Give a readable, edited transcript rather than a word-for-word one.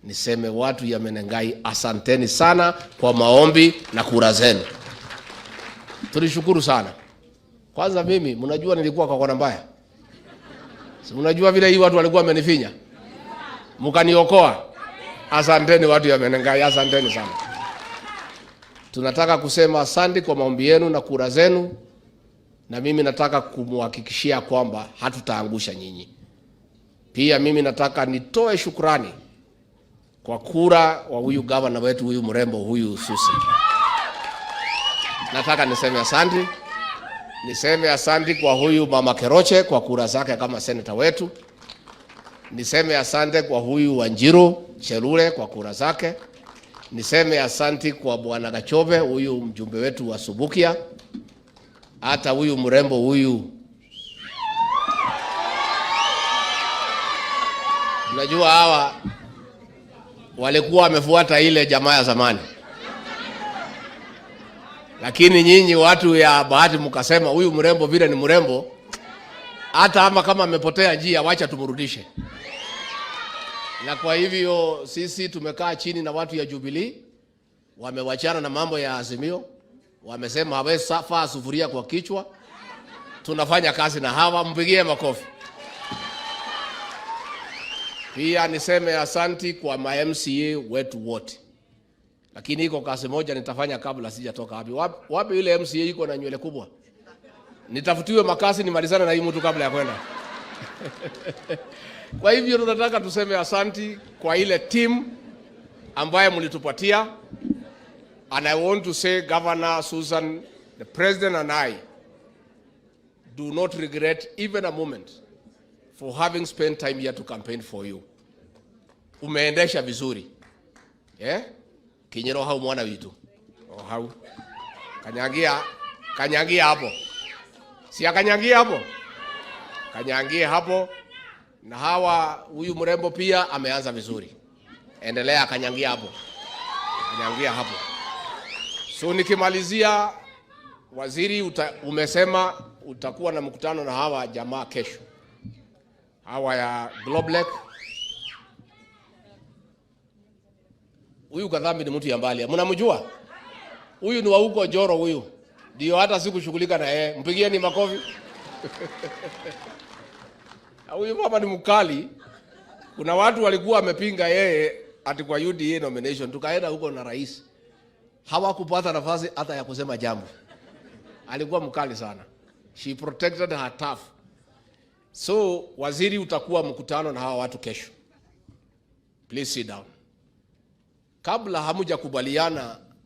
Niseme watu ya Menengai, asanteni sana kwa maombi na kura zenu. Tulishukuru sana. Kwanza mimi, mnajua nilikuwa kwa kona mbaya. Si mnajua vile hii watu walikuwa wamenifinya, mkaniokoa. Asanteni watu ya Menengai, asanteni sana. Tunataka kusema asante kwa maombi yenu na kura zenu, na mimi nataka kumhakikishia kwamba hatutaangusha nyinyi. Pia mimi nataka nitoe shukrani kwa kura wa huyu gavana wetu, huyu mrembo huyu Susi. Nataka niseme asante, niseme asante kwa huyu mama Keroche kwa kura zake kama seneta wetu. Niseme asante kwa huyu Wanjiru Chelule kwa kura zake. Niseme asante kwa bwana Gachove, huyu mjumbe wetu wa Subukia, hata huyu mrembo huyu. Unajua hawa walikuwa wamefuata ile jamaa ya zamani, lakini nyinyi watu ya bahati mkasema huyu mrembo vile ni mrembo, hata ama kama amepotea njia, wacha tumrudishe. Na kwa hivyo sisi tumekaa chini na watu ya Jubilee, wamewachana na mambo ya Azimio, wamesema hawezi faa sufuria kwa kichwa. Tunafanya kazi na hawa, mpigie makofi. Pia niseme asanti kwa ma MCA wetu wote, lakini iko kazi moja nitafanya kabla sijatoka wapi. Wapi yule MCA iko na nywele kubwa? Nitafutiwe makasi nimalizane na hii mtu kabla ya kwenda. Kwa hivyo tunataka tuseme asanti kwa ile team ambaye mlitupatia, and I want to say, Governor Susan, the President and I do not regret even a moment for having spent time here to campaign for you. Umeendesha vizuri. Yeah? Kinyero hau mwana witu. Oh, hau. Kanyagia, kanyagia hapo. Si akanyagia hapo? Kanyagie hapo. Na hawa, huyu mrembo pia ameanza vizuri. Endelea, kanyangia hapo. Kanyangia hapo. So nikimalizia, waziri, umesema utakuwa na mkutano na hawa jamaa kesho, hawa ya Globeleq. Huyu Kadhambi ni mtu ya mbali, mnamjua? Huyu ni wa huko Njoro huyu, ndio hata sikushughulika na yeye. Mpigieni makofi. Huyu mama ni mkali. Kuna watu walikuwa wamepinga yeye ati kwa UDA nomination, tukaenda huko na rais, hawakupata nafasi hata ya kusema jambo. Alikuwa mkali sana. She protected her turf. So waziri, utakuwa mkutano na hawa watu kesho. Please sit down. Kabla hamjakubaliana